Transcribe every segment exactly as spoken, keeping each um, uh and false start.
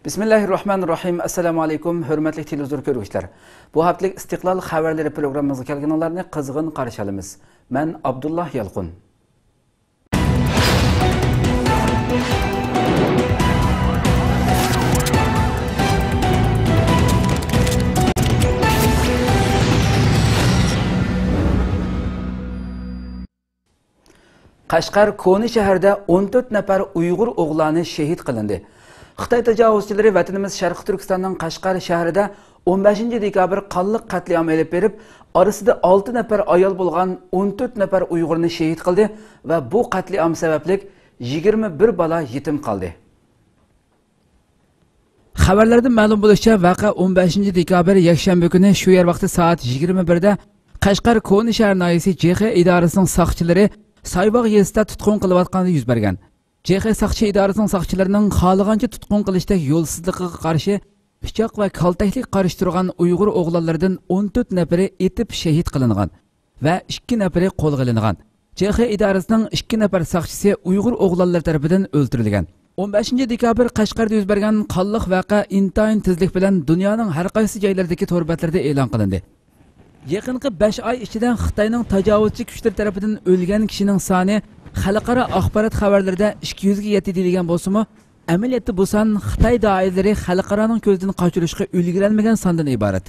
بىسمىللاھىررەھمانىررەھىم. ئەسسالامۇ ئەلەيكۇم، ھۆرمەتلىك تېلېۋىزور كۆرگۈچىلەر. بۇ ھەپتىلىك ئىستىقلال خەۋەرلىرى پروگراممىمىزغا كەلگىنىڭلارنى قىزغىن قارشى ئالىمىز. مەن ئابدۇللا يالقۇن. قەشقەر كونا شەھىرىدە ئون تۆت نەپەر ئۇيغۇر ئوغلانى شېھىت قىلىندى. خىتاي تاجاۋۇزچىلىرى ۋەتىنىمىز شەرقىي تۈركىستاننىڭ قەشقەر شەھىرىدە ئون بەشىنچى دېكابىر قانلىق قەتلىئام ئېلىپ بېرىپ، ئارىسىدا ئالتە نەپەر ئايال بولغان ئون تۆت نەپەر ئۇيغۇرنى شېھىت قىلدى ۋە بۇ قەتلىئام سەۋەبلىك يىگىرمە بىر بالا يېتىم قالدى. خەۋەرلەردىن مەلۇم بولۇشىچە، ۋەقە ئون بەشىنچى دېكابىر يەكشەنبە كۈنى شۇ يەر ۋاقتى سائەت يىگىرمە بىردە قەشقەر كونا شەھەر ناھىيەسى جېخې ئىدارىسىنىڭ ساقچىلىرى سايباغ يېزىسىدا تۇتقۇن قىلىۋاتقاندا يۈز بەرگەن. جېخې ساقچى ئىدارىسىنىڭ ساقچىلىرىنىڭ خالىغانچە تۇتقۇن قىلىشتەك يولسىزلىقىغا قارشى پىچاق ۋە كالتەكلىك قارشى تۇرغان ئۇيغۇر ئوغلانلىرىدىن ئون تۆت نەپىرى ئېتىپ شېھىت قىلىنغان ۋە ئىككى نەپىرى قولغا ئېلىنغان. جېخې ئىدارىسىنىڭ ئىككى نەپەر ساقچىسى ئۇيغۇر ئوغلانلىرى تەرىپىدىن ئۆلتۈرۈلگەن. ئون بەشىنچى دېكابىر قەشقەردە يۈز بەرگەن قانلىق ۋەقە ئىنتايىن تېزلىك بىلەن دۇنيانىڭ ھەر قايسى جايلىرىدىكى تور بەتلىرىدە ئېلان قىلىندى. يېقىنقى بەش ئاي ئىچىدە خىتاينىڭ تاجاۋۇزچى كۈچلىرى تەرىپىدىن ئۆلگەن كىشىنىڭ سانى خەلقئارا ئاخبارات خەۋەرلىرىدە ئىككى يۈزگە يەتتى دېيىلگەن بولسىمۇ، ئەمەلىيەتتە بۇ سان خىتاي دائىرىلىرى خەلقئارانىڭ كۆزىدىن قاچۇرۇشقا ئۈلگۈرەلمىگەن ساندىن ئىبارەت.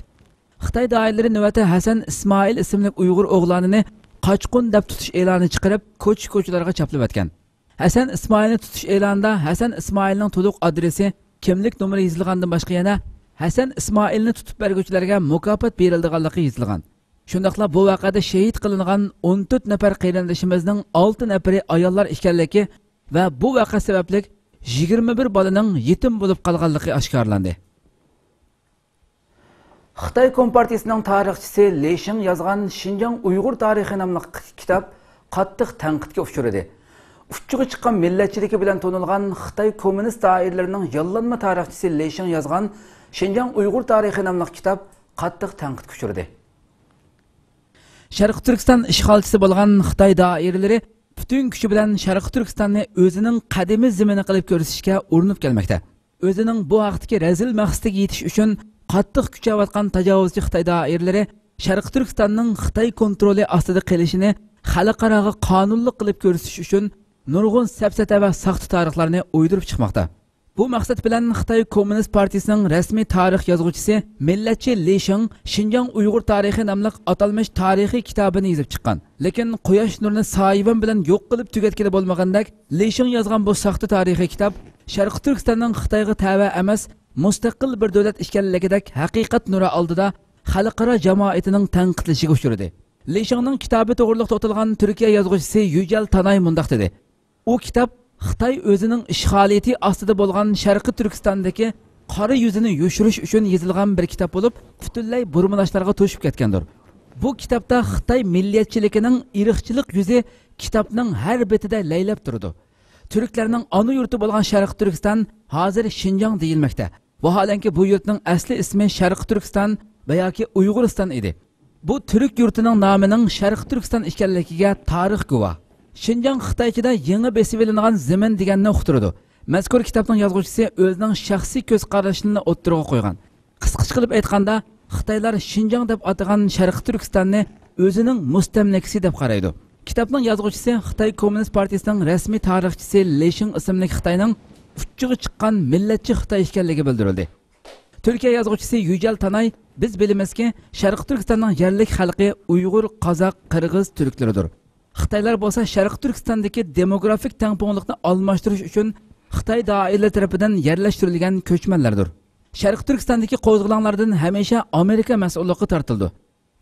خىتاي دائىرىلىرى نۆۋەتتە ھەسەن ئىسمائىل ئىسىملىك ئۇيغۇر ئوغلانىنى قاچقۇن دەپ تۇتۇش ئېلانى چىقىرىپ، كوچا-كوچىلارغا چاپلىۋەتكەن. ھەسەن ئىسمائىلنى تۇتۇش ئېلانىدا ھەسەن ئىسمائىلنىڭ تولۇق ئادرېسى، كىملىك نومۇرى يېزىلغاندىن باشقا يەنە ھەسەن ئىسمائىلنى تۇتۇپ بەرگۈچىلەرگە مۇكاپات بېرىلىدىغانلىقى يېزىلغان. شۇنداقلا بۇ ۋەقەدە شېھىت قىلىنغان ئون تۆت نەپەر قېرىندىشىمىزنىڭ ئالتە نەپىرى ئاياللار ئىكەنلىكى ۋە بۇ ۋەقە سەۋەبلىك يىگىرمە بىر بالىنىڭ يېتىم بولۇپ قالغانلىقى ئاشكارىلاندى. خىتاي كومپارتىيىسىنىڭ تارىخچىسى لى شىڭ يازغان شىنجاڭ ئۇيغۇر تارىخى ناملىق كىتاب قاتتىق تەنقىدكە ئۇچرىدى. ئۇچچىغا چىققان مىللەتچىلىكى بىلەن تونۇلغان خىتاي كوممۇنىست دائىرىلىرىنىڭ ياللانما تارىخچىسى لى شىڭ يازغان شىنجاڭ ئۇيغۇر تارىخى ناملىق كىتاب قاتتىق تەنقىدكە ئۇچرىدى. شەرقىي تۈركىستان ئىشغالچىسى بولغان خىتاي دائىرىلىرى پۈتۈن كۈچى بىلەن شەرقىي تۈركىستاننى ئۆزىنىڭ قەدىمىي زېمىنى قىلىپ كۆرسىتىشكە ئۇرۇنۇپ كەلمەكتە. ئۆزىنىڭ بۇ ھەقتىكى رەزىل مەقسىتىگە يېتىش ئۈچۈن قاتتىق كۈچەۋاتقان تاجاۋۇزچى خىتاي دائىرىلىرى شەرقىي تۈركىستاننىڭ خىتاي كونترولى ئاستىدا قېلىشىنى خەلقئاراغا قانۇنلۇق قىلىپ كۆرسىتىش ئۈچۈن نۇرغۇن سەپسەتە ۋە ساختا تارىخلارنى ئويدۇرۇپ چىقماقتا. بۇ مەقسەت بىلەن خىتاي كوممۇنىست پارتىيىسىنىڭ رەسمىي تارىخ يازغۇچىسى، مىللەتچى لى شىڭ شىنجاڭ ئۇيغۇر تارىخى ناملىق ئاتالمىش تارىخىي كىتابىنى يېزىپ چىققان. لېكىن قۇياش نۇرىنى سايىۋەن بىلەن يوق قىلىپ تۈگەتكىلى بولمىغاندەك، لى شىڭ يازغان بۇ ساختا تارىخىي كىتاب شەرقىي تۈركىستاننىڭ خىتايغا تەۋە ئەمەس، مۇستەقىل بىر دۆلەت ئىكەنلىكىدەك ھەقىقەت نۇرى ئالدىدا خەلقئارا جامائىتىنىڭ تەنقىدلىشىگە ئۇچرىدى. لى شىڭنىڭ كىتابى توغرىلىق توختالغان تۈركىيە يازغۇچىسى يۈجەل تاناي مۇنداق دېدى: ئۇ كىتاب خىتاي ئۆزىنىڭ ئىشغالىيىتى ئاستىدا بولغان شەرقىي تۈركىستاندىكى قارا يۈزىنى يوشۇرۇش ئۈچۈن يېزىلغان بىر كىتاب بولۇپ، پۈتۈنلەي بۇرمىلاشلارغا توشۇپ كەتكەندۇر. بۇ كىتابتا خىتاي مىللەتچىلىكىنىڭ ئىرقچىلىق يۈزى كىتابنىڭ ھەر بېتىدە لەيلەپ تۇرىدۇ. تۈركلەرنىڭ ئانا يۇرتى بولغان شەرقىي تۈركىستان ھازىر شىنجاڭ دېيىلمەكتە. ۋاھالەنكى، بۇ يۇرتنىڭ ئەسلى ئىسمى شەرقىي تۈركىستان ۋە ياكى ئۇيغۇرىستان ئىدى. بۇ تۈرك يۇرتىنىڭ نامىنىڭ شەرقىي تۈركىستان ئىكەنلىكىگە تارىخ گۇۋاھ. شىنجاڭ خىتايچىدا يېڭى بېسىۋېلىنغان زېمىن دېگەننى ئۇقتۇرىدۇ. مەزكۇر كىتابنىڭ يازغۇچىسى ئۆزىنىڭ شەخسىي كۆز قارىشىنى ئوتتۇرىغا قويغان. قىسقىچە قىلىپ ئېيتقاندا، خىتايلار شىنجاڭ دەپ ئاتىغان شەرقىي تۈركىستاننى ئۆزىنىڭ مۇستەملىكىسى دەپ قارايدۇ. كىتابنىڭ يازغۇچىسى خىتاي كوممۇنىست پارتىيىسىنىڭ رەسمىي تارىخچىسى لى شىڭ ئىسىملىك خىتاينىڭ ئۇچچىغا چىققان مىللەتچى خىتاي ئىكەنلىكى بىلدۈرۈلدى. تۈركىيە يازغۇچىسى يۈجەل تاناي، بىز بىلىمىزكى، شەرقىي تۈركىستاننىڭ يەرلىك خەلقى ئۇيغۇر، قازاق، قىرغىز، تۈركلىرىدۇر. خىتايلار بولسا شەرقىي تۈركىستاندىكى دېموگرافىك تەڭپۇڭلۇقنى ئالماشتۇرۇش ئۈچۈن خىتاي دائىرىلىرى تەرىپىدىن يەرلەشتۈرۈلگەن كۆچمەنلەردۇر. شەرقىي تۈركىستاندىكى قوزغىلاڭلاردىن ھەمىشە ئامېرىكا مەسئۇللۇققا تارتىلىدۇ.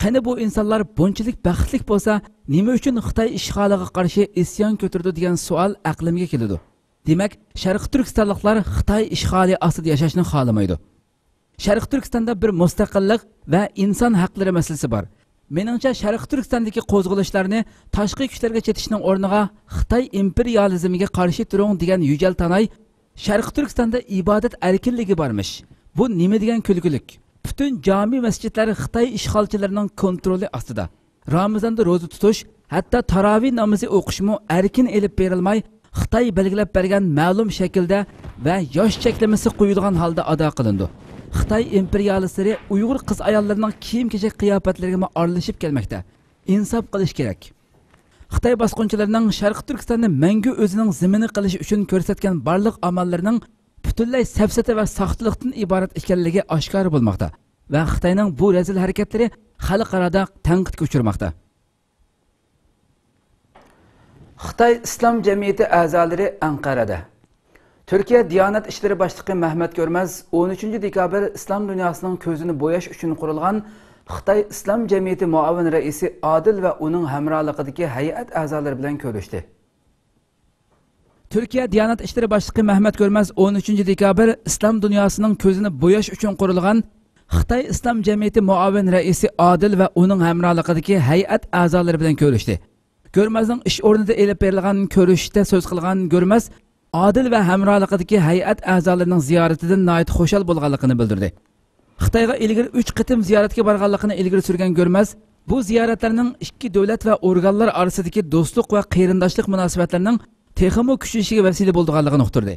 قېنى بۇ ئىنسانلار بۇنچىلىك بەختلىك بولسا، نېمە ئۈچۈن خىتاي ئىشغالىغا قارشى ئىسيان كۆتۈرىدۇ دېگەن سوئال ئەقلىمگە كېلىدۇ. دېمەك، شەرقىي تۈركىستانلىقلار خىتاي ئىشغالى ئاستىدا ياشاشنى خالىمايدۇ. شەرقىي تۈركىستاندا بىر مۇستەقىللىق ۋە ئىنسان ھەقلىرى مەسىلىسى بار. مېنىڭچە، شەرقىي تۈركىستاندىكى قوزغىلىشلارنى تاشقى كۈچلەرگە چېتىشنىڭ ئورنىغا خىتاي ئىمپېرىيالىزمىگە قارشى تۇرۇڭ دېگەن يۈجەل تاناي، شەرقىي تۈركىستاندا ئىبادەت ئەركىنلىكى بارمىش. بۇ نېمە دېگەن كۈلكىلىك؟ پۈتۈن جامى مەسچىتلەر خىتاي ئىشغالچىلىرىنىڭ كونترولى ئاستىدا. رامىزاندا روزا تۇتۇش، ھەتتا تاراۋىھ نامىزى ئوقۇشمۇ ئەركىن ئېلىپ بېرىلماي، خىتاي بەلگىلەپ بەرگەن مەلۇم شەكىلدە ۋە ياش چەكلىمىسى قويۇلغان ھالدا ئادا قىلىنىدۇ. خىتاي ئىمپېرىيالىستلىرى ئۇيغۇر قىز-ئاياللىرىنىڭ كىيىم-كېچەك قىياپەتلىرىگىمۇ ئارىلىشىپ كەلمەكتە. ئىنساپ قىلىش كېرەك. خىتاي باسقۇنچىلىرىنىڭ شەرقىي تۈركىستاننى مەڭگۈ ئۆزىنىڭ زېمىنى قىلىش ئۈچۈن كۆرسەتكەن بارلىق ئاماللىرىنىڭ پۈتۈنلەي سەپسەتە ۋە ساختىلىقتىن ئىبارەت ئىكەنلىكى ئاشكارا بولماقتا ۋە خىتاينىڭ بۇ رەزىل ھەرىكەتلىرى خەلقئارادا تەنقىدكە ئۇچرىماقتا. خىتاي ئىسلام جەمئىيىتى ئەزالىرى ئەنقەرەدە. تۈركىيە دىيانەت ئىشلىرى باشلىقى مەھمەت كۆرمەز ئون ئۈچىنچى دېكابىر ئىسلام دۇنياسىنىڭ كۆزىنى بوياش ئۈچۈن قۇرۇلغان خىتاي ئىسلام جەمئىيىتى مۇئاۋىن رەئىسى ئادىل ۋە ئۇنىڭ ھەمراھلىقىدىكى ھەيئەت ئەزالىرى بىلەن كۆرۈشتى. تۈركىيە دىيانەت ئىشلىرى باشلىقى مەھمەت كۆرمەز ئون ئۈچىنچى دېكابىر ئىسلام دۇنياسىنىڭ كۆزىنى بوياش ئۈچۈن قۇرۇلغان خىتاي ئىسلام جەمئىيىتى مۇئاۋىن رەئىسى ئادىل ۋە ئۇنىڭ ھەمراھلىقىدىكى ھەيئەت ئەزالىرى بىلەن كۆرۈشتى. كۆرمەزنىڭ ئىش ئورنىدا ئېلىپ بېرىلغان كۆرۈشۈشتە سۆز قىلغان گۆرمەز ئادىل ۋە ھەمراھلىقىدىكى ھەيئەت ئەزالىرىنىڭ زىيارىتىدىن ناھايىتى خۇشال بولغانلىقىنى بىلدۈردى. خىتايغا ئىلگىرى ئۈچ قېتىم زىيارەتكە بارغانلىقىنى ئىلگىرى سۈرگەن گۆرمەز، بۇ زىيارەتلەرنىڭ ئىككى دۆلەت ۋە ئورگانلار ئارىسىدىكى دوستلۇق ۋە قېرىنداشلىق مۇناسىۋەتلىرىنىڭ تېخىمۇ كۈچىيىشىگە ۋەسىلە بولىدىغانلىقىنى ئۇقتۇردى.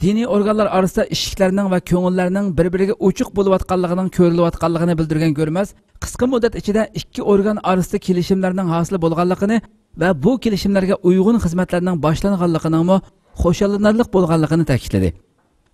دىنىي ئورگانلار ئارىسىدا ئىشىكلەرنىڭ ۋە كۆڭۈللەرنىڭ بىر-بىرىگە ئوچۇق بولۇۋاتقانلىقىنىڭ كۆرۈلۈۋاتقانلىقىنى بىلدۈرگەن گۆرمەز، قىسقا مۇددەت ئىچىدە ئىككى ئورگان ئارىسىدا كېلىشىملەرنىڭ ھاسىل بولغانلىقىنى ۋە بۇ كېلىشىملەرگە ئۇيغۇن خىزمەتلەرنىڭ باشلانغانلىقىنىڭمۇ خۇشاللىنارلىق بولغانلىقىنى تەكىتلىدى.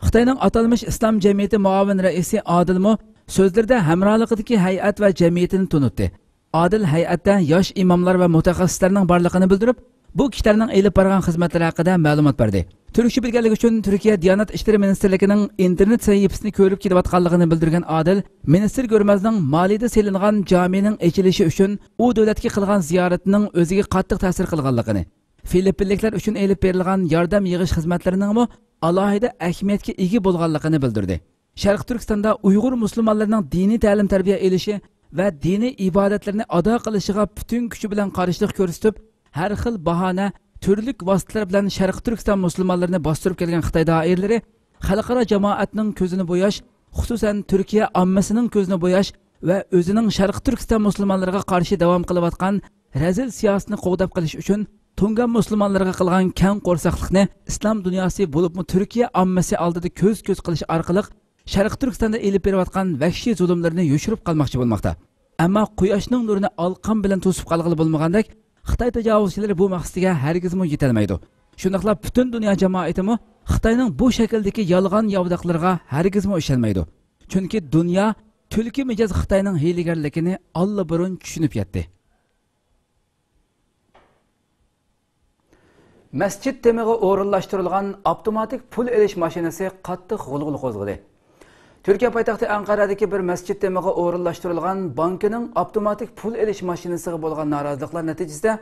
خىتاينىڭ ئاتالمىش ئىسلام جەمئىيىتى مۇئاۋىن رەئىسى ئادىلمۇ سۆزلىرىدە ھەمراھلىقىدىكى ھەيئەت ۋە جەمئىيىتىنى تونۇتتى. ئادىل ھەيئەتتە ياش ئىماملار ۋە مۇتەخەسسىسلەرنىڭ بارلىقىنى بىلدۈرۈپ، بۇ كىشىلەرنىڭ ئېلىپ بارغان خىزمەتلىرى ھەققىدە مەلۇمات بەردى. تۈركچە بىلگەنلىكى ئۈچۈن تۈركىيە دىيانەت ئىشلىرى مىنىستىرلىكىنىڭ ئىنتېرنېت سەھىپىسىنى كۆرۈپ كېلىۋاتقانلىقىنى بىلدۈرگەن ئادىل، مىنىستىر گۆرمەزنىڭ مالىدا سېلىنغان جامىنىڭ ئېچىلىشى ئۈچۈن ئۇ دۆلەتكە قىلغان زىيارىتىنىڭ ئۆزىگە قاتتىق تەسىر قىلغانلىقىنى، فىلىپپىنلىكلەر ئۈچۈن ئېلىپ بېرىلغان ياردەم يىغىش خىزمەتلىرىنىڭمۇ ئالاھىدە ئەھمىيەتكە ئىگە بولغانلىقىنى بىلدۈردى. شەرقىي تۈركىستاندا ئۇيغۇر مۇسۇلمانلىرىنىڭ دىنىي تەلىم-تەربىيە ئېلىشى ۋە دىنىي ئىبادەتلىرىنى ئادا قىلىشىغا پۈتۈن كۈچى بىلەن قارشىلىق كۆرسىتىپ، ھەر خىل باھانە، تۈرلۈك ۋاسىتىلەر بىلەن شەرقىي تۈركىستان مۇسۇلمانلىرىنى باستۇرۇپ كەلگەن خىتاي دائىرىلىرى خەلقئارا جامائەتنىڭ كۆزىنى بوياش، خۇسۇسەن تۈركىيە ئاممىسىنىڭ كۆزىنى بوياش ۋە ئۆزىنىڭ شەرقىي تۈركىستان مۇسۇلمانلىرىغا قارشى داۋام قىلىۋاتقان رەزىل سىياسىتىنى قوغداپ قېلىش ئۈچۈن تۇڭگان مۇسۇلمانلىرىغا قىلغان كەڭ قورساقلىقنى ئىسلام دۇنياسى، بولۇپمۇ تۈركىيە ئاممىسى ئالدىدا كۆز-كۆز قىلىش ئارقىلىق شەرقىي تۈركىستاندا ئېلىپ بېرىۋاتقان ۋەھشىي زۇلۇملىرىنى يوشۇرۇپ قالماقچى بولماقتا. ئەمما قۇياشنىڭ نۇرىنى ئالقان بىلەن توسۇپ قالغىلى بولمىغاندەك، خىتاي تاجاۋۇزچىلىرى بۇ مەقسىتىگە ھەرگىزمۇ يېتەلمەيدۇ. شۇنداقلا پۈتۈن دۇنيا جامائىتىمۇ خىتاينىڭ بۇ شەكىلدىكى يالغان ياۋىداقلىرىغا ھەرگىزمۇ ئىشەنمەيدۇ. چۈنكى دۇنيا تۈلكە مىجەز خىتاينىڭ ھىيلىگەرلىكىنى ئاللىبۇرۇن چۈشىنىپ يەتتى. مەسچىت تېمىغا ئورۇنلاشتۇرۇلغان ئاپتوماتىك پۇل ئېلىش ماشىنىسى قاتتىق غۇلغۇلا قوزغىدى. تۈركىيە پايتەختى ئەنقەرەدىكى بىر مەسچىت تېمىغا ئورۇنلاشتۇرۇلغان بانكىنىڭ ئاپتوماتىك پۇل ئېلىش ماشىنىسىغا بولغان نارازىلىقلار نەتىجىسىدە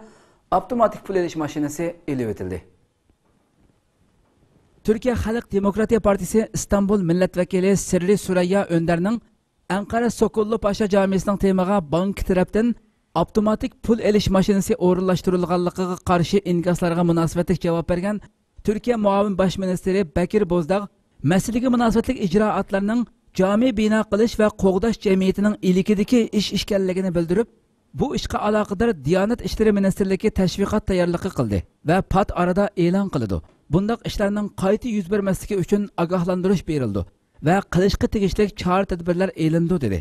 ئاپتوماتىك پۇل ئېلىش ماشىنىسى ئېلىۋېتىلدى. تۈركىيە خەلق دېموكراتىيە پارتىيىسى ئىستانبۇل مىللەت ۋەكىلى سىررى سۈرەييا ئۆندەرنىڭ ئەنقەرە سوكوللۇ پاشا جامىسىنىڭ تېمىغا بانكا تەرەپتىن ئاپتوماتىك پۇل ئېلىش ماشىنىسى ئورۇنلاشتۇرۇلغانلىقىغا قارشى ئىنكاسلارغا مۇناسىۋەتلىك جاۋاب بەرگەن تۈركىيە مۇئاۋىن باش مىنىستىرى بەكىر بوزداغ مەسىلىگە مۇناسىۋەتلىك ئىجرائاتلارنىڭ جامى بىنا قىلىش ۋە قوغداش جەمئىيىتىنىڭ ئىلكىدىكى ئىش ئىكەنلىكىنى بىلدۈرۈپ، بۇ ئىشقا ئالاقىدار دىيانەت ئىشلىرى مىنىستىرلىكى تەشۋىقات تەييارلىقى قىلدى ۋە پات ئارىدا ئېلان قىلىدۇ. بۇنداق ئىشلارنىڭ قايتا يۈز بەرمەسلىكى ئۈچۈن ئاگاھلاندۇرۇش بېرىلىدۇ ۋە قىلىشقا تېگىشلىك چارە-تەدبىرلەر ئېلىنىدۇ، دېدى.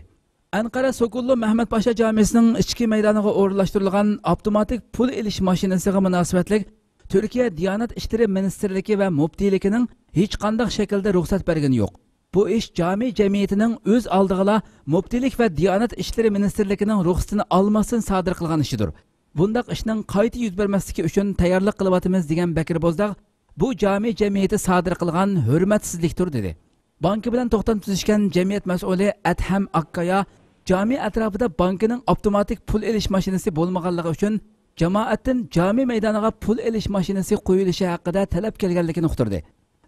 ئەنقەرە سوكوللۇ مەھمەت پاشا جامىسىنىڭ ئىچكى مەيدانىغا ئورۇنلاشتۇرۇلغان ئاپتوماتىك پۇل ئېلىش ماشىنىسىغا مۇناسىۋەتلىك تۈركىيە دىيانەت ئىشلىرى مىنىستىرلىكى ۋە مۇپتىلىكىنىڭ ھېچقانداق شەكىلدە رۇخسەت بەرگىنى يوق. بۇ ئىش جامى جەمئىيىتىنىڭ ئۆز ئالدىغىلا مۇپتىلىك ۋە دىيانەت ئىشلىرى مىنىستىرلىكىنىڭ رۇخسىتىنى ئالماستىن سادىر قىلغان ئىشىدۇر. بۇنداق ئىشنىڭ قايتا يۈز بەرمەسلىكى ئۈچۈن تەييارلىق قىلىۋاتىمىز، دېگەن بەكرى بوزداغ، بۇ جامى جەمئىيىتى سادىر قىلغان ھۆرمەتسىزلىكتۇر، دېدى. بانكا بىلەن توختام تۈزۈشكەن جەمئىيەت مەسئۇلى ئەدھەم ئاككايا جامى ئەتراپىدا بانكىنىڭ ئاپتوماتىك پۇل ئېلىش ماشىنىسى بولمىغانلىقى ئۈچۈن جامائەتتىن جامى مەيدانىغا پۇل ئېلىش ماشىنىسى قويۇلۇشى ھەققىدە تەلەپ كەلگەنلىكىنى ئۇقتۇردى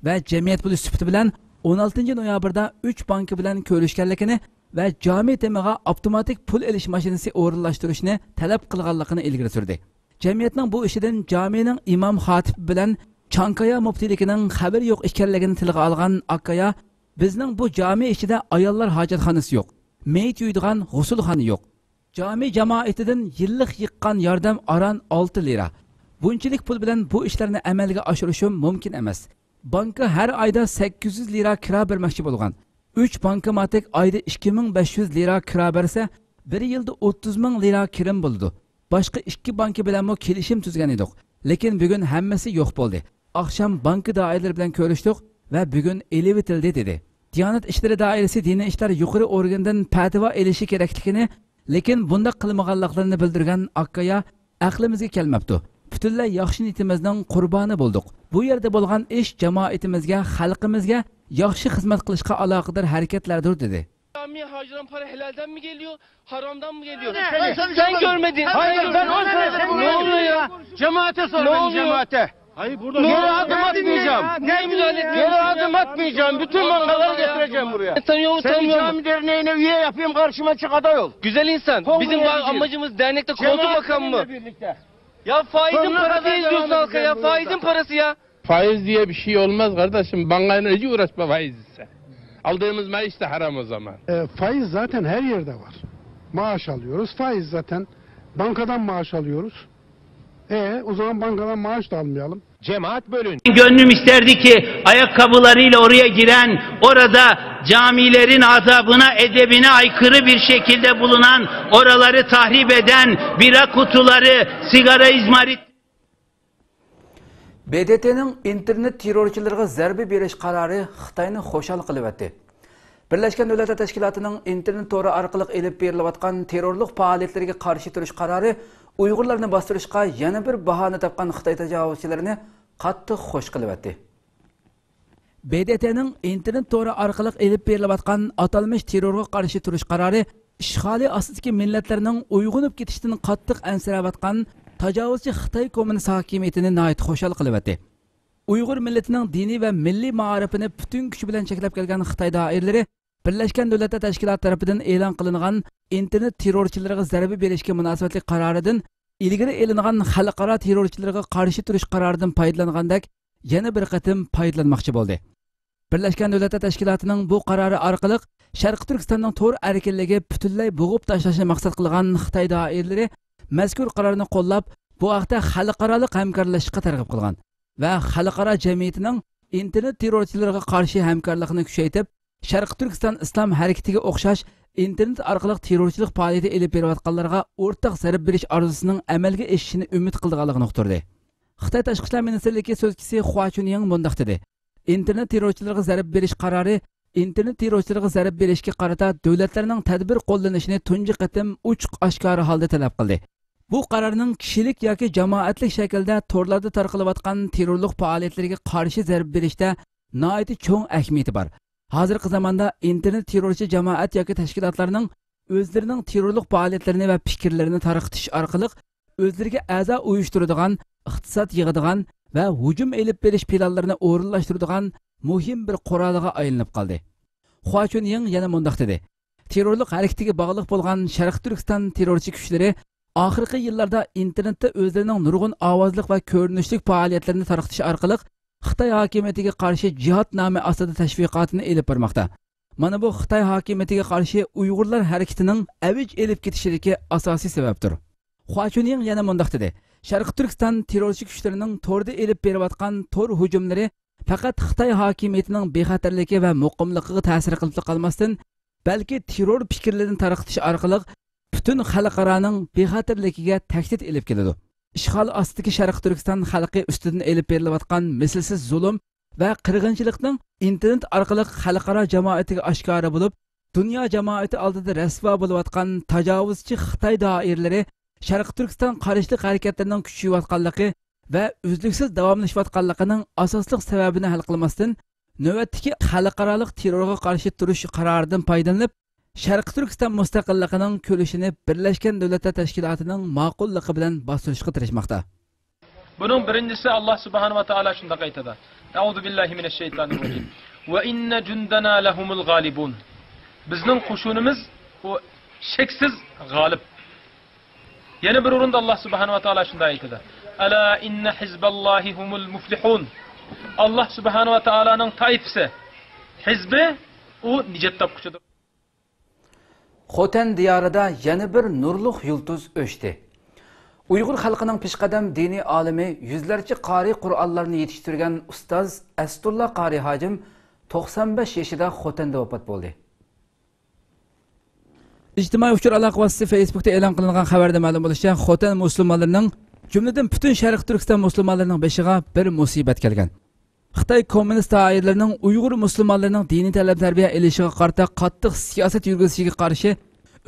ۋە جەمئىيەت پۇلى سۈپىتى بىلەن ئون ئالتىنچى نويابىردا ئۈچ بانكا بىلەن كۆرۈشكەنلىكىنى ۋە جامى تېمىغا ئاپتوماتىك پۇل ئېلىش ماشىنىسى ئورۇنلاشتۇرۇشنى تەلەپ قىلغانلىقىنى ئىلگىرى سۈردى. جەمئىيەتنىڭ بۇ ئىشىدىن جامىنىڭ ئىمام خاتىپى بىلەن چانكايا مۇپتىلىكىنىڭ خەۋىرى يوق ئىكەنلىكىنى تىلغا ئالغان ئاكايا، بىزنىڭ بۇ جامى ئىچىدە ئاياللار ھاجەتخانىسى يوق، مېيىت يۇيىدىغان غۇسۇلخانا يوق. جامى جامائىتىدىن يىللىق يىغقان ياردەم ئاران ئالتە لىرا. بۇنچىلىك پۇل بىلەن بۇ ئىشلارنى ئەمەلگە ئاشۇرۇشۇم مۇمكىن ئەمەس. بانكا ھەر ئايدا سەككىز يۈز لىرا كىرا بەرمەكچى بولغان. ئۈچ بانكوماتىك ئايدا ئىككى مىڭ بەش يۈز لىرا كىرا بەرسە، بىر يىلدا ئوتتۇز مىڭ لىرا كىرىم بولىدۇ. باشقا ئىككى بانكا بىلەنمۇ كېلىشىم تۈزگەن ئىدۇق. لېكىن بۈگۈن ھەممىسى يوق بولدى. ئاخشام بانكا دائىرىلىرى بىلەن كۆرۈشتۇق ۋە بۈگۈن ئېلىۋېتىلدى، دېدى. دىيانەت ئىشلىرى دائىرىسى دىنىي ئىشلار يۇقىرى ئورگىنىدىن پەتىۋا ئېلىشى كېرەكلىكىنى، لېكىن بۇنداق قىلمىغانلىقلىرىنى بىلدۈرگەن ئاكايا ئەقلىمىزگە كەلمەپتۇ. پۈتۈنلەي ياخشى نىيىتىمىزنىڭ قۇربانى بولدۇق. بۇ يەردە بولغان ئىش جامائىتىمىزگە، خەلقىمىزگە ياخشى خىزمەت قىلىشقا ئالاقىدار ھەرىكەتلەردۇر، دېدى. Camiye harcanan para helalden mi geliyor, haramdan mı geliyor? Sen, sen görmedin. Hayır, ben o sırada Ne oluyor ya? Cemaate sor Ne beni, oluyor? Cemaate. Hayır, burada Ne Geri oluyor? adım atmayacağım. Ne müdahale Geri etmiyorsun ya? adım atmayacağım. Bütün Allah mangaları Allah ya. getireceğim buraya. Tanıyor mu, Seni tanımıyor mu? cami derneğine üye yapayım, karşıma çık, aday ol. Güzel insan. Kongreye Bizim ba- gidiyoruz. amacımız dernekte koltuk Cemaat makamı mı? seninle birlikte. Ya faizin Sonuna parası kadar izliyorsun devam halka ya. edeceğim burada. Faizin parası ya. Faiz diye bir şey olmaz kardeşim. Bankayla hiç uğraşma faiz ise. Aldığımız maaş da haram o zaman. E, faiz zaten her yerde var. Maaş alıyoruz. Faiz zaten. Bankadan maaş alıyoruz. E, o zaman bankadan maaş da almayalım. Cemaat bölün. Gönlüm isterdi ki ayakkabılarıyla oraya giren, orada camilerin adabına, edebine aykırı bir şekilde bulunan, oraları tahrip eden bira kutuları, sigara, izmarit بې دې تېنىڭ ئىنتېرنېت تېررورچىلىرىغا زەربە بېرىش قارارى خىتاينى خۇشال قىلىۋەتتى. بىرلەشكەن دۆلەتلەر تەشكىلاتىنىڭ ئىنتېرنېت تورى ئارقىلىق ئېلىپ بېرىلىۋاتقان تېررورلۇق پائالىيەتلىرىگە قارشى تۇرۇش قارارى ئۇيغۇرلارنى باستۇرۇشقا يەنە بىر باھانە تاپقان خىتاي تاجاۋۇزچىلىرىنى قاتتىق خۇش قىلىۋەتتى. بې دې تېنىڭ ئىنتېرنېت تورى ئارقىلىق ئېلىپ بېرىلىۋاتقان ئاتالمىش تېررورغا قارشى تۇرۇش قارارى ئىشغالىي ئاستىدىكى مىللەتلەرنىڭ ئويغىنىپ كېتىشىدىن قاتتىق ئەنسىرەۋاتقان تاجاۋۇزچى خىتاي كوممۇنىست ھاكىمىيىتىنى ناھايىتى خۇشال قىلىۋەتتى. ئۇيغۇر مىللىتىنىڭ دىنىي ۋە مىللىي مائارىپىنى پۈتۈن كۈچى بىلەن چەكلەپ كەلگەن خىتاي دائىرىلىرى بىرلەشكەن دۆلەتلەر تەشكىلاتى تەرىپىدىن ئېلان قىلىنغان ئىنتېرنېت تېررورچىلىرىغا زەربە بېرىشكە مۇناسىۋەتلىك قارارىدىن ئىلگىرى ئېلىنغان خەلقئارا تېررورچىلىرىغا قارشى تۇرۇش قارارىدىن پايدىلانغاندەك يەنە بىر قېتىم پايدىلانماقچى بولدى. بىرلەشكەن دۆلەتلەر تەشكىلاتىنىڭ بۇ قارارى ئارقىلىق شەرقىي تۈركىستاننىڭ تور ئەركىنلىكى پۈتۈنلەي بوغۇپ تاشلاشنى مەقسەت قىلغان خىتاي دائىرىلىرى مەزكۇر قارارنى قوللاپ، بۇ ھەقتە خەلقئارالىق ھەمكارلىشىشقا تەرغىب قىلغان ۋە خەلقئارا جەمئىيىتىنىڭ ئىنتېرنېت تېررورچىلىرىغا قارشى ھەمكارلىقنى كۈچەيتىپ، شەرقىي تۈركىستان ئىسلام ھەرىكىتىگە ئوخشاش ئىنتېرنېت ئارقىلىق تېررورچىلىق پائالىيىتى ئېلىپ بېرىۋاتقانلارغا ئورتاق زەربە بېرىش ئارزۇسىنىڭ ئەمەلگە ئېشىشىنى ئۈمىد قىلىدىغانلىقىنى ئۇقتۇردى. خىتاي تاشقى ئىشلار مىنىستىرلىكى سۆزچىسى خۇا چۈنيىڭ مۇنداق دېدى: ئىنتېرنېت تېررورچىلىرىغا زەربە بېرىش قارارى ئىنتېرنېت تېررورچىلىرىغا زەربە بېرىشكە قارىتا دۆلەتلەرنىڭ تەدبىر قوللىنىشىنى تۇنجى قېتىم ئوچۇق ئاشكارا ھالدا تەلەپ قىلدى. بۇ قارارنىڭ كىشىلىك ياكى جامائەتلىك شەكىلدە تورلاردا تارقىلىۋاتقان تېررورلۇق پائالىيەتلىرىگە قارشى زەربە بېرىشتە ناھايىتى چوڭ ئەھمىيىتى بار. ھازىرقى زاماندا ئىنتېرنېت تېررورچى جامائەت ياكى تەشكىلاتلارنىڭ ئۆزلىرىنىڭ تېررورلۇق پائالىيەتلىرىنى ۋە پىكىرلىرىنى تارقىتىش ئارقىلىق ئۆزلىرىگە ئەزا ئۇيۇشتۇرىدىغان، ئىقتىساد يىغىدىغان ۋە ھۇجۇم ئېلىپ بېرىش پىلانلىرىنى ئورۇنلاشتۇرىدىغان مۇھىم بىر قورالىغا ئايلىنىپ قالدى. خۇا چۈنيىڭ يەنە مۇنداق دېدى: تېررورلۇق ھەرىكىتىگە باغلىق بولغان شەرقىي تۈركىستان تېررورچى كۈچلىرى ئاخىرقى يىللاردا ئىنتېرنېتتا ئۆزلىرىنىڭ نۇرغۇن ئاۋازلىق ۋە كۆرۈنۈشلۈك پائالىيەتلىرىنى تارقىتىش ئارقىلىق خىتاي ھاكىمىيىتىگە قارشى جىھاد نامى ئاستىدا تەشۋىقاتىنى ئېلىپ بارماقتا. مانا بۇ خىتاي ھاكىمىيىتىگە قارشى ئۇيغۇرلار ھەرىكىتىنىڭ ئەۋج ئېلىپ كېتىشىدىكى ئاساسىي سەۋەبتۇر. خۇا چۈنيىڭ يەنە مۇنداق دېدى: شەرقىي تۈركىستان تېررورچى كۈچلىرىنىڭ توردا ئېلىپ بېرىۋاتقان تور ھۇجۇملىرى پەقەت خىتاي ھاكىمىيىتىنىڭ بىخەتەرلىكى ۋە مۇقىملىقىغا تەسىر قىلىپلا قالماستىن، بەلكى تېررور پىكىرلىرىنى تارقىتىش ئارقىلىق پۈتۈن خەلقئارانىڭ بىخەتەرلىكىگە تەھدىت ئېلىپ كېلىدۇ. ئىشغال ئاستىدىكى شەرقىي تۈركىستان خەلقى ئۈستىدىن ئېلىپ بېرىلىۋاتقان مىسلىسىز زۇلۇم ۋە قىرغىنچىلىقنىڭ ئىنتېرنېت ئارقىلىق خەلقئارا جامائىتىگە ئاشكارا بولۇپ، دۇنيا جامائىتى ئالدىدا رەسۋا بولۇۋاتقان تاجاۋۇزچى خىتاي دائىرىلىرى شەرقىي تۈركىستان قارشىلىق ھەرىكەتلىرىنىڭ كۈچىيىۋاتقانلىقى ۋە ئۈزلۈكسىز داۋاملىشىۋاتقانلىقىنىڭ ئاساسلىق سەۋەبىنى ھەل قىلماستىن، نۆۋەتتىكى خەلقئارالىق تېررورغا قارشى تۇرۇش قارارىدىن پايدىلىنىپ، شەرقىي تۈركىستان مۇستەقىللىقىنىڭ كۈرىشىنى بىرلەشكەن دۆلەتلەر تەشكىلاتىنىڭ ماقۇللۇقى بىلەن باستۇرۇشقا تىرىشماقتا. بۇنىڭ بىرىنچىسى، ئاللا سۇبھانە ۋە تائالا شۇنداق ئېيتىدۇ: «ئەئۇزۇ بىللاھى مىنەششەيتانىر راجىم. ۋە ئىننە جۇندەنا لەھۇمۇل غالىبۇن.» بىزنىڭ قوشۇنىمىز ئۇ شەكسىز غالىب. يەنە بىر ئورۇندا ئاللا سۇبھانە ۋە تائالا شۇنداق ئېيتىدۇ: «ئەلا ئىننە ھىزبەللاھى ھۇمۇل مۇفلىھۇن.» ئاللا سۇبھانە ۋە تائالانىڭ تائىپىسى، ھىزبى ئۇ نىجات تاپقۇچىدۇر. خوتەن دىيارىدا يەنە بىر نۇرلۇق يۇلتۇز ئۆچتى. ئۇيغۇر خەلقىنىڭ پېشقەدەم دىنىي ئالىمى، يۈزلەرچە قارىي قۇرئانلارنى يېتىشتۈرگەن ئۇستاز ئەستۇللا قارىي ھاجىم توقسان بەش يېشىدا خوتەندە ۋاپات بولدى. ئىجتىمائىي ئۇچۇر ئالاقە ۋاسىتىسى فېيسبۇكتا ئېلان قىلىنغان خەۋەردە مەلۇم بولۇشىچە، خوتەن مۇسۇلمانلىرىنىڭ، جۈملىدىن پۈتۈن شەرقىي تۈركىستان مۇسۇلمانلىرىنىڭ بېشىغا بىر مۇسىبەت كەلگەن. خىتاي كوممۇنىست دائىرىلىرىنىڭ ئۇيغۇر مۇسۇلمانلىرىنىڭ دىنىي تەلىم-تەربىيە ئېلىشىغا قارىتا قاتتىق سىياسەت يۈرگۈزۈشىگە قارشى،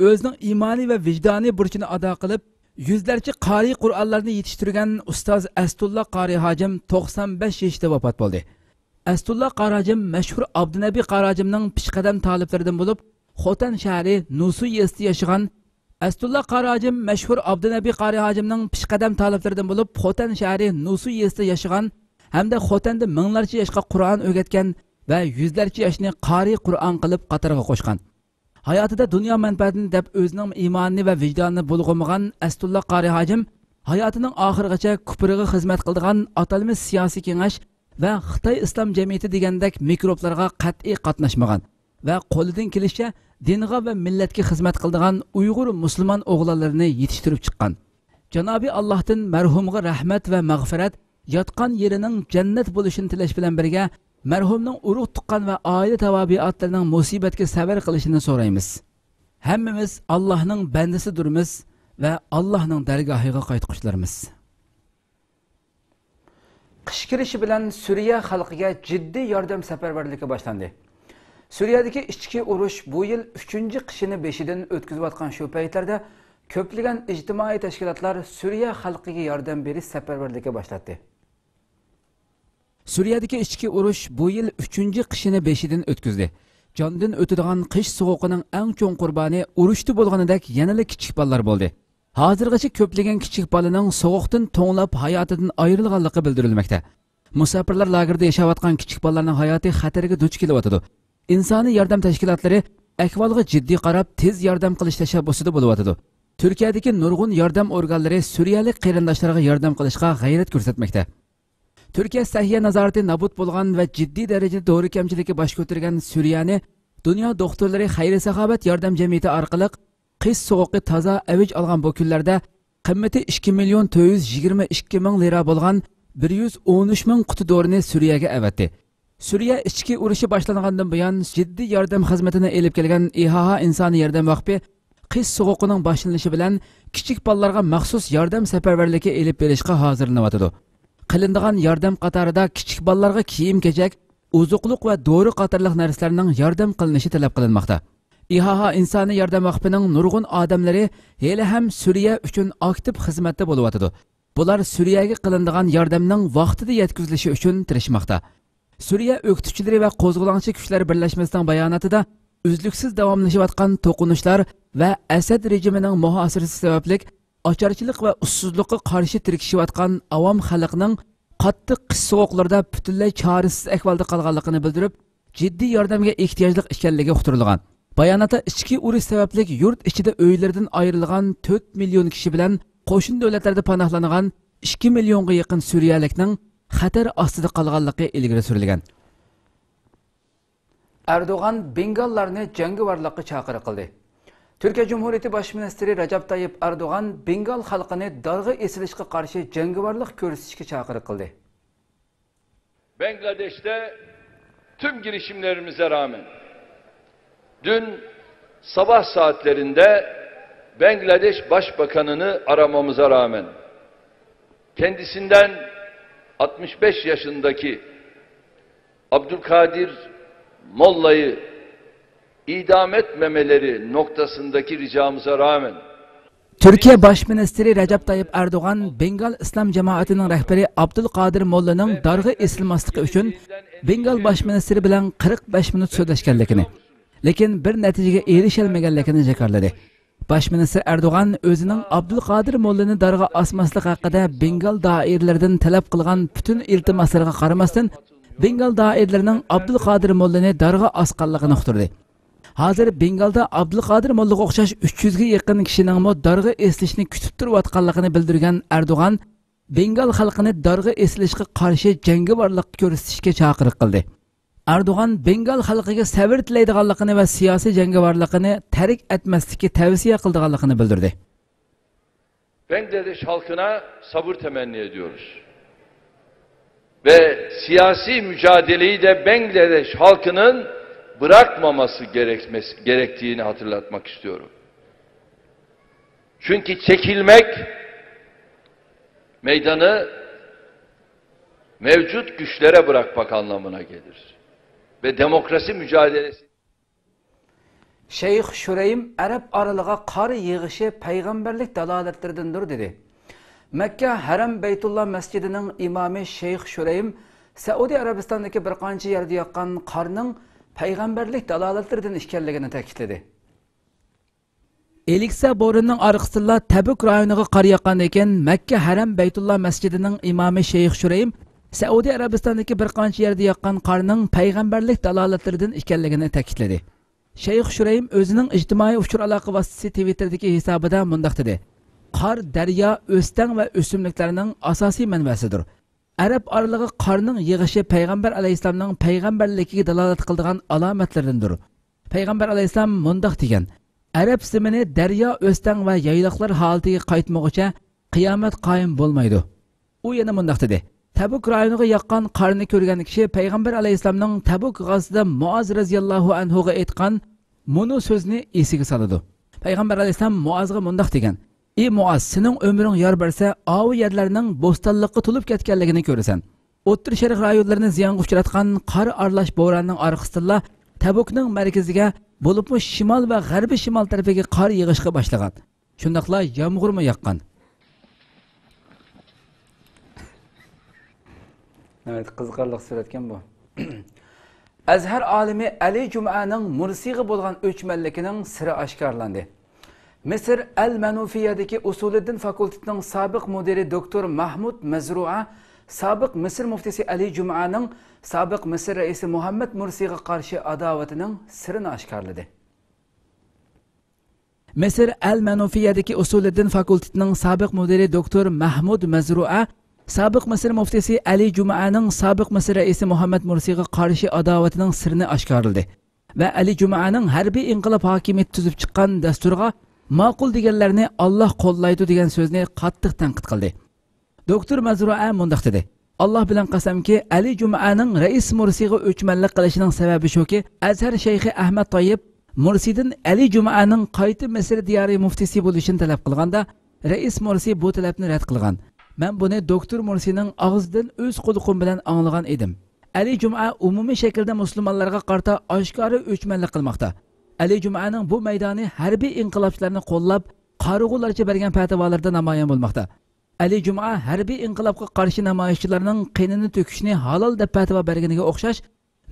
ئۆزىنىڭ ئىمانىي ۋە ۋىجدانىي بۇرچىنى ئادا قىلىپ، يۈزلەرچە قارىي قۇرئانلارنى يېتىشتۈرگەن ئۇستاز ئەستۇللا قارىي ھاجىم توقسان بەش يېشىدا ۋاپات بولدى. ئەستۇللا قارىي ھاجىم مەشھۇر ئابدۇنەبى قارىي ھاجىمنىڭ پېشقەدەم تالىپلىرىدىن بولۇپ، خوتەن شەھىرى نۇسۇ يېزىسىدا ياشىغان. ئەستۇللا قارىي ھاجىم مەشھۇر ئابدۇنەبى قارىي ھاجىمنىڭ پېشقەدەم تالىپلىرىدىن بولۇپ، خوتەن شەھىرى نۇسۇ يېزىسىدا ياشىغان ھەمدە خوتەندە مىڭلارچە ياشقا قۇرئان ئۆگەتكەن ۋە يۈزلەرچە ياشنى قارىي قۇرئان قىلىپ قاتارغا قوشقان. ھاياتىدا دۇنيا مەنپەئەتىنى دەپ ئۆزىنىڭ ئىمانىنى ۋە ۋىجدانىنى بۇلغىمىغان ئەستۇللا قارىي ھاجىم ھاياتىنىڭ ئاخىرىغىچە كۇپرىغا خىزمەت قىلىدىغان ئاتالمىش سىياسىي كېڭەش ۋە خىتاي ئىسلام جەمئىيىتى دېگەندەك مىكروبلارغا قەتئىي قاتناشمىغان ۋە قولىدىن كېلىشىچە دىنغا ۋە مىللەتكە خىزمەت قىلىدىغان ئۇيغۇر مۇسۇلمان ئوغلانلىرىنى يېتىشتۈرۈپ چىققان. جانابى ئاللاھتىن مەرھۇمغا رەھمەت ۋە مەغپىرەت، ياتقان يېرىنىڭ جەننەت بولۇشىنى تىلەش بىلەن بىرگە، مەرھۇمنىڭ ئۇرۇق-تۇغقان ۋە ئائىلە تاۋابىئاتلىرىنىڭ مۇسىبەتكە سەۋر قىلىشىنى سورايمىز. ھەممىمىز ئاللاھنىڭ بەندىسىدۇرمىز ۋە ئاللاھنىڭ دەرگاھىغا قايتقۇچىلىرىمىز. قىش كىرىشى بىلەن سۈرىيە خەلقىگە جىددىي ياردەم سەپەرۋەرلىكى باشلاندى. سۈرىيەدىكى ئىچكى ئۇرۇش بۇ يىل ئۈچىنچى قىشىنى بېشىدىن ئۆتكۈزۈۋاتقان شۇ پەيتلەردە، كۆپلىگەن ئىجتىمائىي تەشكىلاتلار سۈرىيە خەلقىگە ياردەم بېرىش سەپەرۋەرلىكى باشلاتتى. سۈرىيەدىكى ئىچكى ئۇرۇش بۇ يىل ئۈچىنچى قىشىنى بېشىدىن ئۆتكۈزدى. جاندىن ئۆتىدىغان قىش سوغۇقىنىڭ ئەڭ چوڭ قۇربانى ئۇرۇشتا بولغىنىدەك يەنىلا كىچىك بالىلار بولدى. ھازىرغىچە كۆپلىگەن كىچىك بالىنىڭ سوغۇقتىن توڭلاپ ھاياتىدىن ئايرىلغانلىقى بىلدۈرۈلمەكتە. مۇساپىرلار لاگېرىدا ياشاۋاتقان كىچىك بالىلارنىڭ ھاياتى خەتەرگە دۇچ كېلىۋاتىدۇ. ئىنسانىي ياردەم تەشكىلاتلىرى ئەھۋالغا جىددىي قاراپ، تېز ياردەم قىلىش تەشەببۇسىدا بولۇۋاتىدۇ. تۈركىيەدىكى نۇرغۇن ياردەم ئورگانلىرى سۈرىيەلىك قېرىنداشلارغا ياردەم قىلىشقا غەيرەت كۆرسەتمەكتە. تۈركىيە سەھىيە نازارىتى نابۇت بولغان ۋە جىددىي دەرىجىدە دورا كەمچىلىكى باش كۆتۈرگەن سۈرىيەنى دۇنيا دوختۇرلىرى خەير-ساخاۋەت ياردەم جەمئىيىتى ئارقىلىق قىش سوغۇقى تازا ئەۋج ئالغان بۇ كۈنلەردە قىممىتى ئىككى مىليون تۆت يۈز يىگىرمە ئىككى مىڭ لىرا بولغان بىر يۈز ئون ئۈچ مىڭ قۇتى دورىنى سۈرىيەگە ئەۋەتتى. سۈرىيە ئىچكى ئۇرۇشى باشلانغاندىن بۇيان جىددىي ياردەم خىزمىتىنى ئېلىپ كەلگەن ئىھائا ئىنسانىي ياردەم ۋەقپى قىش سوغۇقىنىڭ باشلىنىشى بىلەن كىچىك بالىلارغا مەخسۇس ياردەم سەپەرۋەرلىكى ئېلىپ بېرىشقا ھازىرلىنىۋاتىدۇ. قىلىنىدىغان ياردەم قاتارىدا كىچىك بالىلارغا كىيىم-كېچەك، ئوزۇقلۇق ۋە دورا قاتارلىق نەرسىلەرنىڭ ياردەم قىلىنىشى تەلەپ قىلىنماقتا. ئىھائا ئىنسانىي ياردەم ۋەقپىنىڭ نۇرغۇن ئادەملىرى ھېلىھەم سۈرىيە ئۈچۈن ئاكتىپ خىزمەتتە بولۇۋاتىدۇ. بۇلار سۈرىيەگە قىلىنىدىغان ياردەمنىڭ ۋاقتىدا يەتكۈزۈلۈشى ئۈچۈن تىرىشماقتا. سۈرىيە ئۆكتىچىلىرى ۋە قوزغىلاڭچى كۈچلەر بىرلەشمىسىنىڭ باياناتىدا ئۈزلۈكسىز داۋاملىشىۋاتقان توقۇنۇشلار ۋە ئەسەد رېجىمىنىڭ مۇھاسىرىسى سەۋەبلىك ئاچارچىلىق ۋە ئۇسسۇزلۇققا قارشى تىركىشىۋاتقان ئاۋام خەلقنىڭ قاتتىق قىش سوغۇقلىرىدا پۈتۈنلەي چارىسىز ئەھۋالدا قالغانلىقىنى بىلدۈرۈپ، جىددىي ياردەمگە ئېھتىياجلىق ئىكەنلىكى ئۇقتۇرۇلغان. باياناتتا ئىچكى ئۇرۇش سەۋەبلىك يۇرت ئىچىدە ئۆيلىرىدىن ئايرىلغان تۆت مىليون كىشى بىلەن قوشنا دۆلەتلەردە پاناھلانغان ئىككى مىليونغا يېقىن سۈرىيەلىكنىڭ خەتەر ئاستىدا قالغانلىقى ئىلگىرى سۈرۈلگەن. ئەردوغان بېنگاللارنى جەڭگىۋارلىققا چاقىرىق قىلدى. تۈركىيە جۇمھۇرىيىتى باش مىنىستىرى رەجەپ تايىپ ئەردوغان بېنگال خەلقىنى دارغا ئېسىلىشقا قارشى جەڭگىۋارلىق كۆرسىتىشكە چاقىرىق قىلدى. Bangladesh'te tüm girişimlerimize rağmen, dün sabah saatlerinde Bangladeş Başbakanını aramamıza rağmen, kendisinden altmış beş yaşındaki Abdülkadir Molla'yı idam etmemeleri noktasındaki ricamıza rağmen, تۈركىيە باش مىنىستىرى رەجەپ تايىپ ئەردوغان بېنگال ئىسلام جامائىتىنىڭ رەھبىرى ئابدۇلقادىر موللىنىڭ دارغا ئېسىلماسلىقى ئۈچۈن بېنگال باش مىنىستىرى بىلەن قىرىق بەش مىنۇت سۆزلەشكەنلىكىنى، لېكىن بىر نەتىجىگە ئېرىشەلمىگەنلىكىنى جاكارلىدى. باش مىنىستىر ئەردوغان ئۆزىنىڭ ئابدۇلقادىر موللىنى دارغا ئاسماسلىق ھەققىدە بېنگال دائىرىلىرىدىن تەلەپ قىلغان پۈتۈن ئىلتىماسلىرىغا قارىماستىن، بېنگال دائىرىلىرىنىڭ ئابدۇلقادىر موللىنى دارغا ئاسقانلىقىنى ئۇقتۇردى. ھازىر بېنگالدا ئابدۇلقادىر موللىغا ئوخشاش ئۈچ يۈزگە يېقىن كىشىنىڭمۇ دارغا ئېسىلىشنى كۈتۈپ تۇرۇۋاتقانلىقىنى بىلدۈرگەن ئەردوغان، بېنگال خەلقىنى دارغا ئېسىلىشقا قارشى جەڭگىۋارلىققا كۆرسىتىشكە چاقىرىق قىلدى. ئەردوغان بېنگال خەلقىگە سەۋر تىلەيدىغانلىقىنى ۋە سىياسىي جەڭگىۋارلىقىنى تەرك ئەتمەسلىككە تەۋسىيە قىلىدىغانلىقىنى بىلدۈردى. Bangladeş halkına sabır temenni ediyoruz. Ve siyasi mücadeleyi de Bangladeş halkının bırakmaması gerekmesi, gerektiğini hatırlatmak istiyorum. Çünkü çekilmek meydanı mevcut güçlere bırakmak anlamına gelir. Ve demokrasi mücadelesi. شەيخ شۇرەيم ئەرەب ئارىلىغا قار يېغىشى پەيغەمبەرلىك دالالەتلىرىدىندۇر دېدى. مەككە ھەرەم بەيتۇللا مەسچىتىنىڭ ئىمامى شەيخ شۇرەيم سەئۇدى ئەرەبىستاندىكى بىر قانچە يەردە ياغقان قارنىڭ پەيغەمبەرلىك دالالەتلىرىدىن ئىكەنلىكىنى تەكىتلىدى. ئېلىكسە بورىنىڭ ئارقىسىدىلا تەبۈك رايونىغا قار ياغقاندىن كېيىن، مەككە ھەرەم بەيتۇللا مەسچىتىنىڭ ئىمامى شەيخ شۇرەيم سەئۇدى ئەرەبىستاندىكى بىر قانچە يەردە ياغقان قارنىڭ پەيغەمبەرلىك دالالەتلىرىدىن ئىكەنلىكىنى تەكىتلىدى. شەيخ شۇرەيم ئۆزىنىڭ ئىجتىمائىي ئۇچۇر ئالاقە ۋاسىتىسى تىۋىتتېردىكى ھېسابىدا مۇنداق دېدى: قار دەريا، ئۆستەڭ ۋە ئۆسۈملۈكلەرنىڭ ئاساسىي مەنبەسىدۇر. ئەرەب ئارىلىغا قارنىڭ يېغىشى پەيغەمبەر ئەلەيھىسسالامنىڭ پەيغەمبەرلىكىگە دالالەت قىلىدىغان ئالامەتلىرىدىندۇر. پەيغەمبەر ئەلەيھىسسالام مۇنداق دېگەن: ئەرەب زېمىنى دەريا، ئۆستەڭ ۋە يايلاقلار ھالىتىگە قايتمىغۇچە قىيامەت قايىم بولمايدۇ. ئۇ يەنە مۇنداق دېدى: تەبۈك رايونىغا ياغقان قارنى كۆرگەن كىشى پەيغەمبەر ئەلەيھىسسالامنىڭ تەبۈك غازىتىدا مۇئاز رەزىياللاھۇ ئەنھۇغا ئېيتقان مۇنۇ سۆزنى ئېسىگە سالىدۇ. پەيغەمبەر ئەلەيھىسسالام مۇئازغا مۇنداق دېگەن: ئى مۇئاز، سېنىڭ ئۆمرۈڭ يار بەرسە، ئاۋۇ يەرلەرنىڭ بوستانلىققا تولۇپ كەتكەنلىكىنى كۆرىسەن. ئوتتۇرا شەرق رايونلىرىنى زىيانغا ئۇچراتقان قار ئارىلاش بوراننىڭ ئارقىسىدىنلا تەبۈكنىڭ مەركىزىگە، بولۇپمۇ شىمال ۋە غەربىي شىمال تەرىپىگە قار يېغىشقا باشلىغان. شۇنداقلا يامغۇرمۇ ياغقان. ناھايىتى قىزىقارلىق سۈرەتكەن بۇ. ئەزھەر ئالىمى ئەلى جۈمئەنىڭ مۇرسىغا بولغان ئۆچمەنلىكىنىڭ سىرى ئاشكارىلاندى. مىسىر ئەل مەنۇفىيەدىكى ئۇسۇلىددىن فاكۇلتېتىنىڭ سابىق مۇدىرى دوكتور مەھمۇد مەزرۇئە سابىق مىسىر مۇفتىسى ئەلى جۈمئەنىڭ سابىق مىسىر رەئىسى مۇھەممەد مۇرسىغا قارشى ئاداۋىتىنىڭ سىرىنى ئاشكارىلىدى. مىسىر ئەل مەنۇفىيەدىكى ئۇسۇلىددىن فاكۇلتېتىنىڭ سابىق مۇدىرى دوكتور مەھمۇد مەزرۇئە سابىق مىسىر مۇفتىسى ئەلى جۈمئەنىڭ سابىق مىسىر رەئىسى مۇھەممەد مۇرسىغا قارشى ئاداۋىتىنىڭ سىرىنى ئاشكارىلىدى ۋە ئەلى جۈمئەنىڭ ھەربىي ئىنقىلاب ھاكىمىيىتى تۈزۈپ چىققان دەستۇرغا ماقۇل دېگەنلەرنى ئاللاھ قوللايدۇ دېگەن سۆزنى قاتتىق تەنقىد قىلدى. دوكتور مەزرۇئە مۇنداق دېدى: ئاللاھ بىلەن قەسەمكى، ئەلى جۈمئەنىڭ رەئىس مۇرسىغا ئۆچمەنلىك قىلىشىنىڭ سەۋەبى شۇكى، ئەزھەر شەيخى ئەھمەد تايىپ مۇرسىدىن ئەلى جۈمئەنىڭ قايتا مىسىر دىيارى مۇفتىسى بولۇشىنى تەلەپ قىلغاندا، رەئىس مۇرسى بۇ تەلەپنى رەت قىلغان. مەن بۇنى دوكتور مۇرسىنىڭ ئاغزىدىن ئۆز قۇلىقىم بىلەن ئاڭلىغان ئىدىم. ئەلى جۈمئە ئومۇمىي شەكىلدە مۇسۇلمانلارغا قارىتا ئاشكارا ئۆچمەنلىك قىلماقتا. ئەلى جۈمئەنىڭ بۇ مەيدانى ھەربىي ئىنقىلابچىلارنى قوللاپ، قارىغۇلارچە بەرگەن پەتىۋالىرىدا نامايان بولماقتا. ئەلى جۈمئە ھەربىي ئىنقىلابقا قارشى نامايىشچىلارنىڭ قېنىنى تۆكۈشنى ھالال دەپ پەتىۋا بەرگىنىگە ئوخشاش،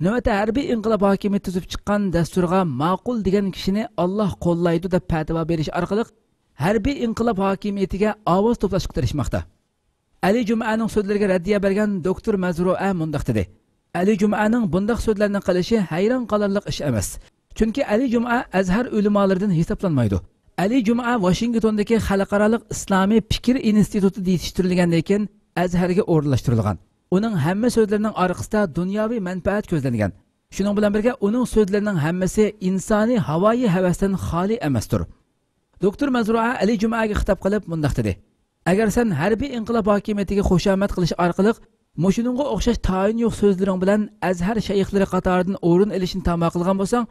نۆۋەتتە ھەربىي ئىنقىلاب ھاكىمىيىتى تۈزۈپ چىققان دەستۇرغا ماقۇل دېگەن كىشىنى ئاللاھ قوللايدۇ دەپ پەتىۋا بېرىش ئارقىلىق، ھەربىي ئىنقىلاب ھاكىمىيىتىگە ئاۋاز توپلاشقا تىرىشماقتا. ئەلى جۈمئەنىڭ سۆزلىرىگە رەددىيە بەرگەن دوكتور مەزرۇئە مۇنداق دېدى: ئەلى جۈمئەنىڭ بۇنداق سۆزلەرنى قىلىشى ھەيران قالارلىق ئىش ئەمەس. چۈنكى ئەلى جۈمئە ئەزھەر ئۆلىمالىرىدىن ھېسابلانمايدۇ. ئەلى جۈمئە ۋاشىنگتوندىكى خەلقئارالىق ئىسلامىي پىكىر ئىنستىتۇتىدا يېتىشتۈرۈلگەندىن كېيىن ئەزھەرگە ئورۇنلاشتۇرۇلغان. ئۇنىڭ ھەممە سۆزلىرىنىڭ ئارقىسىدا دۇنياۋى مەنپەئەت كۆزلەنگەن. شۇنىڭ بىلەن بىرگە، ئۇنىڭ سۆزلىرىنىڭ ھەممىسى ئىنسانىي ھاۋايى ھەۋەستىن خالىي ئەمەستۇر. دوكتور مەزرۇئە ئەلى جۈمئەگە خىتاب قىلىپ مۇنداق دېدى: ئەگەر سەن ھەربىي ئىنقىلاب ھاكىمىيىتىگە خۇشامەت قىلىش ئارقىلىق مۇشۇنىڭغا ئوخشاش تايىنى يوق سۆزلىرىڭ بىلەن ئەزھەر شەيخلىرى قاتارىدىن ئورۇن ئېلىشنى تاما قىلغان بولساڭ،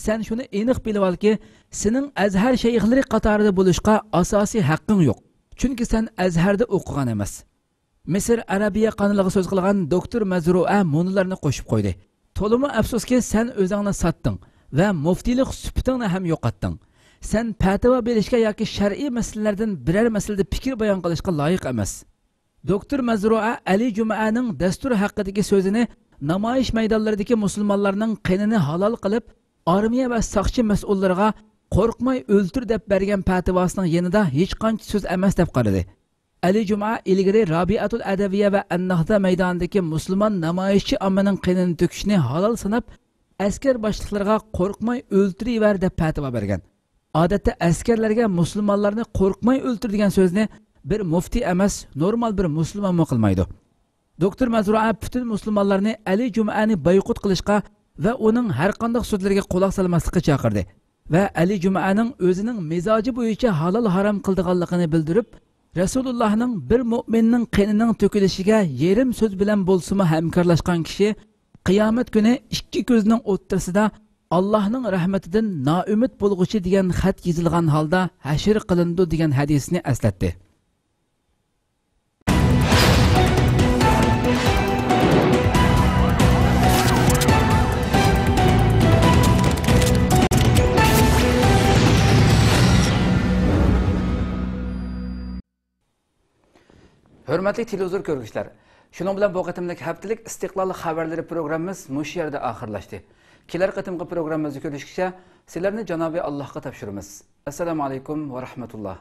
سەن شۇنى ئېنىق بىلىۋالكى، سېنىڭ ئەزھەر شەيخلىرى قاتارىدا بولۇشقا ئاساسىي ھەققىڭ يوق، چۈنكى سەن ئەزھەردە ئوقۇغان ئەمەس. مىسىر ئەرەبىيە قانىلىغا سۆز قىلغان دوكتور مەزرۇئە مۇنۇلارنى قوشۇپ قويدى: تولىمۇ ئەپسۇسكى، سەن ئۆزۈڭنى ساتتىڭ ۋە مۇفتىلىق سۈپىتىڭنى ھەم يوقاتتىڭ. سەن پەتىۋا بېرىشكە ياكى شەرئىي مەسىلىلەردىن بىرەر مەسىلىدە پىكىر بايان قىلىشقا لايىق ئەمەس. دوكتور مەزرۇئە ئەلى جۈمئەنىڭ دەستۇر ھەققىدىكى سۆزىنى نامايىش مەيدانلىرىدىكى مۇسۇلمانلارنىڭ قېنىنى ھالال قىلىپ، ئارمىيە ۋە ساقچى مەسئۇللىرىغا قورقماي ئۆلتۈر دەپ بەرگەن پەتىۋاسىنىڭ يېنىدا ھېچقانچە سۆز ئەمەس دەپ قارىدى. ئەلى جۈمئە ئىلگىرى رابىئەتۇل ئەدەۋىيە ۋە ئەننەھدە مەيدانىدىكى مۇسۇلمان نامايىشچى ئاممىنىڭ قېنىنى تۆكۈشنى ھالال ساناپ، ئەسكەر باشلىقلىرىغا قورقماي ئۆلتۈرۈۋەر دەپ پەتىۋا بەرگەن. ئادەتتە ئەسكەرلەرگە مۇسۇلمانلارنى قورقماي ئۆلتۈر دېگەن سۆزنى بىر مۇفتى ئەمەس، نورمال بىر مۇسۇلمانمۇ قىلمايدۇ. دوكتور مەزرۇئە پۈتۈن مۇسۇلمانلارنى ئەلى جۈمئەنى بايقۇت قىلىشقا ۋە ئۇنىڭ ھەرقانداق سۆزلىرىگە قۇلاق سالماسلىققا چاقىردى ۋە ئەلى جۈمئەنىڭ ئۆزىنىڭ مىزاجى بويىچە ھالال ھارام قىلىدىغانلىقىنى بىلدۈرۈپ، رەسۇلۇللاھنىڭ بىر مۆمىننىڭ قېنىنىڭ تۆكۈلۈشىگە يېرىم سۆز بىلەن بولسىمۇ ھەمكارلاشقان كىشى قىيامەت كۈنى ئىككى كۆزىنىڭ ئوتتۇرىسىدا ئاللاھنىڭ رەھمىتىدىن نائۈمىد بولغۇچى دېگەن خەت يېزىلغان ھالدا ھەشر قىلىنىدۇ دېگەن ھەدىسنى ئەسلەتتى. ھۆرمەتلىك تېلېۋىزور كۆرگۈچىلەر، شۇنىڭ بىلەن بۇ قېتىملىق ھەپتىلىك ئىستىقلال خەۋەرلىرى پروگراممىمىز مۇشۇ يەردە ئاخىرلاشتى. كېلەر قېتىمقى پروگراممىمىزدا كۆرۈشكىچە، سىلەرنى جانابى ئاللاھقا تاپشۇرىمىز. ئەسسالامۇ ئەلەيكۇم ۋە رەھمەتۇللاھ.